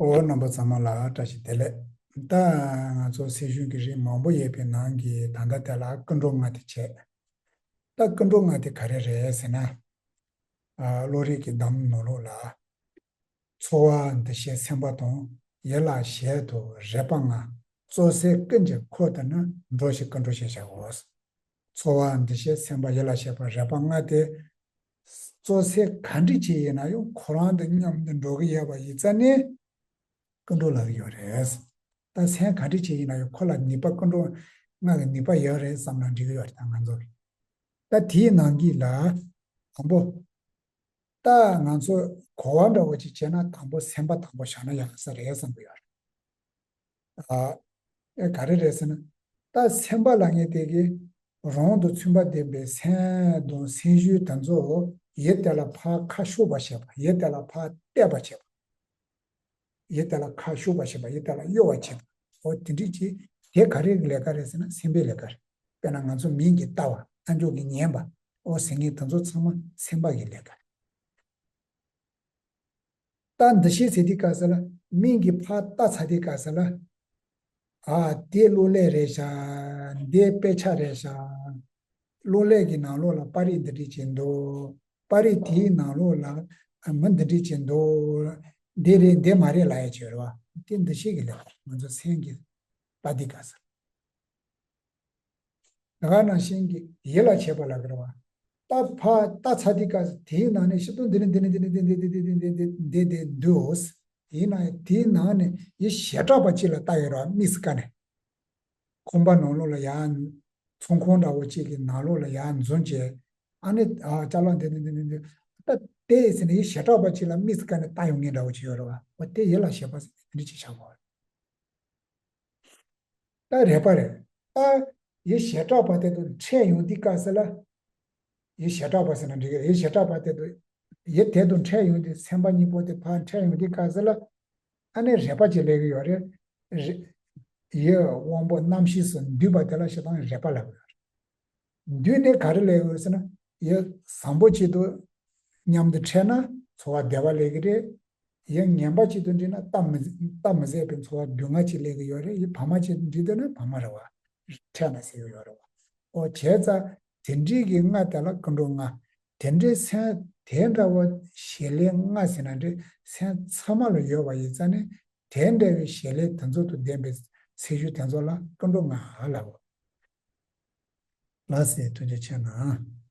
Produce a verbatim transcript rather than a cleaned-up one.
འོ། རྣམ་པ་ཚང་མ་ལ་བཀྲ་ཤིས་བདེ་ལེགས། ད་ང་ཚོ་སེམས་ཤུགས་ཀྱི་རིགས་མང་པོ་ཡོད་པའི་ནང་གི་ད་ལྟ་དེ་ལ་ཀུན་འགྲོ་ལྔ་དེ་བྱས། ད་ཀུན་འགྲོ་ལྔ་དེ་ག་རེ་རེད་ཟེར་ན། ཨ། བློ་རིག་གི་གདམས་ནོར་ལུགས་ལ། ཚོར་བ་འདུ་ཤེས་སེམས་པ་དང་། ཡིད་ལ་བྱེད་དང་རེག་པ་ལྔ། རྩོལ་སའི་ཀུན་གྱི་འཁོར་དེ་ནི། འགྲོ་ཞིང་ཀུན་འགྲོ་ཞེས་བྱའོ། ཚོར་བ་འདུ་ཤེས་སེམས་པ་ཡིད་ལ་བྱེད་པ་རེག་པ་ལྔ་དེ། རྩོལ་སའི་ག་འདྲ་ཅིག་ཡིན་ན་ཡང་ཁོ་རང་དང་མཉམ་དུ་འགྲོ་གི་ཡོད་པ་ཡིན་ཙང་ནི། ཀུན་འགྲོ་ལབ་ཀྱི་ཡོད་རེད། ད་སེམས་ག་འདྲ་ཅིག་ཡིན་ན་ཡང་ཁོ་ལ་ནུས་པ་ཀུན་འགྲོ་ལྔ་གི་ནུས་པ་ཡོད་རེད་བསམ་ན་འགྲིག་གི་ཡོད་རེད། ད་ང་ཚོ་གི། ད་དེའི་ནང་གི་ལ། དང་པོ། ད་ང་ཚོ་གོ་བ་འདྲ་བོ་ཅིག་བྱས་ན་དང་པོ་སེམས་པ་དང་པོ་བཞག་ན་ཡག་ས་རེད་བསམ་གི་ཡོད་རེད། ཨ། ཨེ། ག་རེ་རེད་ཟེར་ན། ད་སེམས་པ་ལབ་མཁན་དེ་གི་རང་དང་མཚུངས་པ་ལྡན་པའི་སེམས་དང་སེམས་བྱུང་དེ་ཚོ་ཡིད་དེ་ལ་ཕར་ཁ་ཕྱོགས་པ་བྱེད་པ། ཡིད་དེ་ལ་ཕར་གཏད་པ་བྱེད་པ། ཡིད་དེ་ལ་ཁ་ཕྱོགས་པ་བྱེད་པ། ཡིད་དེ་ལ་གཡོ་བ་བྱེད་པ། འོ་དེ་འདྲ་ཅིག་དེ་ག་རེ་གི་ལས་ཀ་རེད་ཟེར་ན་སེམས་པའི་ལས་ཀ་རེད། དཔེར་ན་ང་ཚོ་མིག་གིས་ལྟ་བ། རྣ་ཅོག་གིས་ཉན་པ། འོ་ཟེར་མཁན་དེ་ཚོ་ཚང་མ་སེམས་པ་གི་ལས་ཀ་རེད། ད་འདུ་ཤེས་ཟེར་དུས་སྐབས་སུ་ལ། མིག་གིས་ཕར་ལྟ་ཚར་དུས་སྐབས་སུ་ལ། ཨ། དེ་གློག་ཀླད་རེད་ཤག་འདི་དཔེ་ཆ་རེད་ཤག་གློག་ཀླད་ཀྱི་ནང་ལོགས་ལ་པར་རིས་འདི་འདྲ་ཅིག་འདུག་པར་རིས་དེའི་ནང་ལོགས་ལ། ཨ། མི་འདི་འདྲ་ཅིག་འདུག་འདི་རེད་འདི་མ་རེད་ལབ་ཡ་ཅིག་ཡོད་རེད་བ། དེ་འདུ་ཤེས་ཀྱི་ལས་ཀ་རེད། ང་ཚོ་སེམས་ཀྱིས་ལྟ་དུས་སྐབས་སུ། ད་ག་ནང་བཞིན་གྱི་ཡིད་ལ་བྱེད་པ་ལབ་ཀྱི་རེད་བ། ད་ཕར་ལྟ་ཚར་དུས་སྐབས་སུ་དེའི་ནང་ནས་ཤི་ཏོ་འདི་ནས་འདི་ནས་འདི་ནས་འདི་འདི་འདི་འདི་འདི་འདི་འདི་འདི་འདུག་དེའི་ནང་དེའི་ནང་ནས་ཡིད་ཞེ་དྲག་པ་གཅིག་ལ་ལྟ་ཡོད་རེད་བ། དམིགས་སུ་བཀར་ནས། ཁང་པ་ནང་ལོགས་ལ་ཡར། ཚོང་ཁང་འདྲ་བོ་གཅིག་གི་ནང་ལོགས་ལ་ཡར་འཛུལ་བྱས། ཨ་ནི། ཨ། ཅ་ལག་འདི་ནས་འདི་ནས་འདི། ད་དེ་ཟེར་ནས་ཡིད་ཞེ་དྲག་པ་གཅིག་ལ་དམིགས་སུ་བཀར་ནས་ལྟ་ཡོང་མཁན་འདྲ་བོ་ཅིག་ཡོད་རེད་བ། འོ་དེ་ཡིད་ལ་བྱེད་པ་ཟེར་ནས་འདི་འདྲ་ཅིག་བྱ་དགོས་རེད། ད་རེག་པ་རེད། ད་ཡིད་ཞེ་དྲག་པ་དེ་དང་འཕྲད་ཡོང་དུས་སྐབས་སུ་ལ། ཡིད་ཞེ་དྲག་པ་ཟེར་ན་འགྲིག་གི། ཡིད་ཞེ་དྲག་པ་དེ་དང་། ཡིད་དེ་དང་འཕྲད་ཡོང་དུས་སེམས་པ་གཉིས་པོ་དེ་ཕར་འཕྲད་ཡོང་དུས་སྐབས་སུ་ལ། ཨ་ནི་རེག་པ་ཅིག་སླེབས་ཀྱི་ཡོད་རེད། རེ། ཡིད་དབང་པོ་རྣམ་ཤེས་སུ་འདུས་པ་དེ་ལ་སྤྱིར་བཏང་རེག་པ་ལབ་ཀྱི་ཡོད་རེད། འདུས་ནས་ག་རེ་སླེབས་ཀྱི་ཡོད་ཟེར་ན། ཡིད་བཟང་པོ་ཅིག་དང་མཉམ་དུ་འཕྲད་ན་ཚོར་བ་བདེ་བ་སླེབས་ཀྱི་རེད། ཡིད་ངན་པ་ཅིག་ཏུ་འདྲིས་ན་སྟབས་མི་སྟབས་མི་བདེ་བའི་ཚོར་བ་སྡུག་བསྔལ་ཅིག་སླེབས་ཀྱི་ཡོད་རེད། ཡིད་ཕམ་པ་ཅིག་ཏུ་འདྲིས་འདུག་ན་ཕམ་པ་རེད་བ། འཕྲད་ན་ཟེར་གྱི་ཡོད་རེད་བ། ཨོ་བྱས་ཙང་དེ་འདྲའི་གི་ལྔ་དེ་ལ་ཀུན་འགྲོ་ལྔ། དེ་འདྲའི་སེམས་དེ་འདྲ་བ་བྱེད་ལས་ལྔ་ཟེར་ན་འདྲ། སེམས་ཚང་མ་ལ་ཡོད་པ་ཡིན་ཙང་ནི་དེ་འདྲ་བའི་བྱེད་ལས་དེ་ཚོ་དང་ལྡན་པའི་སེམས་བྱུང་དེ་ཚོ་ལ་ཀུན་འགྲོ་ལྔ་ལབ། ལགས་སེ། ཐུགས་རྗེ་ཆེ་གནང་།